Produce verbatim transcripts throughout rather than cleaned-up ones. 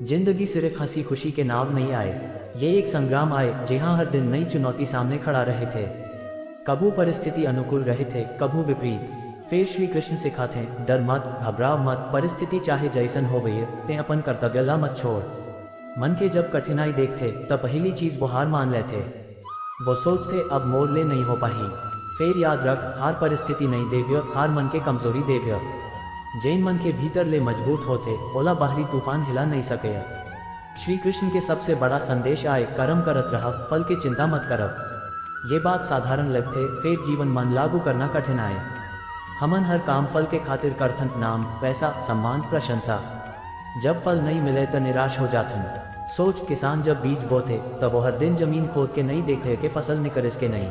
जिंदगी सिर्फ हंसी खुशी के नाव नहीं आए, ये एक संग्राम आए, जहां हर दिन नई चुनौती सामने खड़ा रहे थे। कभू परिस्थिति अनुकूल रहे थे, कभू विपरीत। फिर श्री कृष्ण सिखाथे, डर मत, घबराव मत, परिस्थिति चाहे जैसन होवे, ते अपन कर्तव्य ला मत छोड़। मन के जब कठिनाई देखथे, त पहली चीज वो हार मान लेथे। वो सोचथे, अब मोर ले नहीं हो पाही। फेर याद रख, हार परिस्थिति नहीं देव्य, हार मन के कमजोरी देव्य। जेन मन के भीतर ले मजबूत होथे, ओला बाहरी तूफान हिला नहीं सके। श्री कृष्ण के सबसे बड़ा संदेश आए, कर्म करत रह, फल के चिंता मत करव। ये बात साधारण लगथे, फेर जीवन मन लागू करना कठिन आए। हमन हर काम फल के खातिर करथन, नाम, पैसा, सम्मान, प्रशंसा। जब फल नहीं मिले, त निराश हो जाथन। सोच, किसान जब बीज बोथे, त वो हर दिन जमीन खोद के नहीं देखे के फसल निकरिस के नहीं।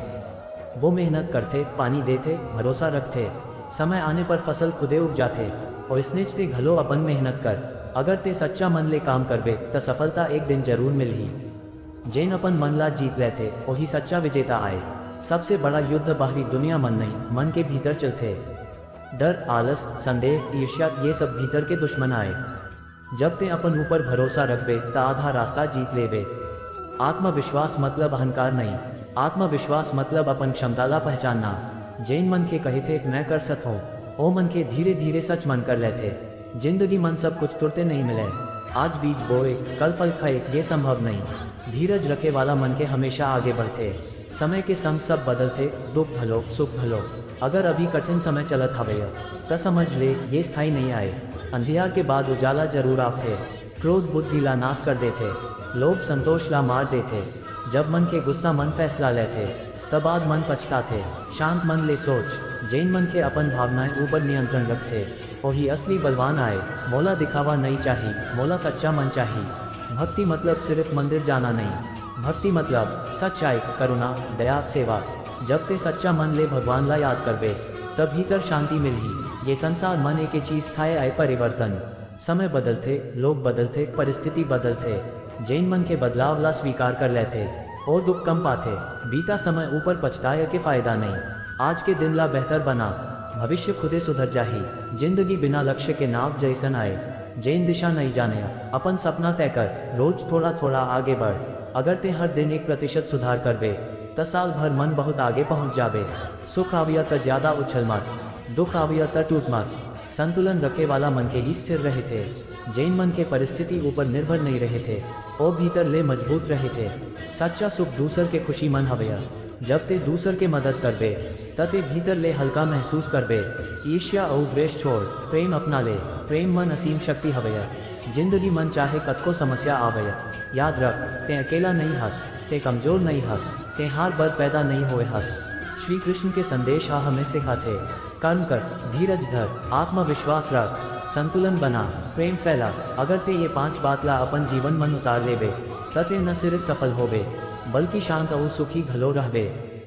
वो मेहनत करथे, पानी देथे, भरोसा रखथे। समय आने पर फसल खुदे उग जाथे। ओइसनेच ते घलो अपन मेहनत कर। अगर ते सच्चा मन ले काम करबे, त सफलता एक दिन जरूर मिलही। जेन अपन मन ला जीत लेथे, ओही सच्चा विजेता आए। सबसे बड़ा युद्ध बाहरी दुनिया मन नहीं, मन के भीतर चलथे। डर, आलस, संदेह, ईर्ष्या, ये सब भीतर के दुश्मन आए। जब ते अपन ऊपर भरोसा रखबे, त आधा रास्ता जीत लेबे। आत्मविश्वास मतलब अहंकार नहीं, आत्मविश्वास मतलब अपन क्षमता ला पहचानना। जेन मन के कहे थे, मैं कर सकथों, ओ मन के धीरे धीरे सच मन कर लेथे। जिंदगी मन सब कुछ तुरते नहीं मिले। आज बीज बोए, कल फल खाए, ये संभव नहीं। धीरज रखे वाला मन के हमेशा आगे बढ़थे। समय के संग सब बदलथे, दुख घलो, सुख घलो। अगर अभी कठिन समय चलत हवय, त समझ ले, ये स्थायी नहीं आए। अंधियार के बाद उजाला जरूर आवथे। क्रोध बुद्धि ला नाश कर देथे, लोभ संतोष ला मार देथे। जब मन के गुस्सा मन फैसला लेथे, तब बाद मन पछताथे। शांत मन ले सोच, जेन मन के अपन भावनाएं ऊपर नियंत्रण रखथे, ओही असली बलवान आए। मोला दिखावा नहीं चाही, मोला सच्चा मन चाही। भक्ति मतलब सिर्फ मंदिर जाना नहीं, भक्ति मतलब सच्चाई, करुणा, दया, सेवा। जब ते सच्चा मन ले भगवान ला याद करबे, तब भीतर शांति मिलही। ये संसार मन एक चीज थाए आए, परिवर्तन। समय बदलथे, लोग बदलथे, परिस्थिति बदलथे। जेन मन के बदलाव ला स्वीकार कर लेथे, ओ दुख कम पाथे। बीता समय ऊपर पछताए के फायदा नहीं। आज के दिन ला बेहतर बना, भविष्य खुदे सुधर जाही। जिंदगी बिना लक्ष्य के नाव जैसन आए, जेन दिशा नहीं जाने, अपन सपना तय कर, रोज थोड़ा थोड़ा आगे बढ़। अगर ते हर दिन एक प्रतिशत सुधार करबे, त साल भर मन बहुत आगे पहुंच जाबे। सुख आविया त ज्यादा उछल मत, दुख आविया त टूट मत। संतुलन रखे वाला मन के ही स्थिर रहे थे। जेन मन के परिस्थिति ऊपर निर्भर नहीं रहे थे, ओ भीतर ले मजबूत रहे थे। सच्चा सुख दूसर के खुशी मन हवय। जब ते दूसर के मदद करबे, त ते भीतर ले हल्का महसूस करबे। ईर्ष्या अउ द्वेष छोड़, प्रेम अपना ले। प्रेम मन असीम शक्ति हवय। जिंदगी मन चाहे कतको समस्या आवय, याद रख, ते अकेला नहीं हस, ते कमजोर नहीं हस, ते हार बर पैदा नहीं होए हस। श्री कृष्ण के संदेश ह हमें सिखाथे, कर्म कर, धीरज धर, आत्मविश्वास रख, संतुलन बना, प्रेम फैला। अगर ते ये पांच बात ला अपन जीवन मन उतार लेबे, त ते न सिर्फ सफल होबे, बल्कि शांत अउ सुखी घलो रहबे।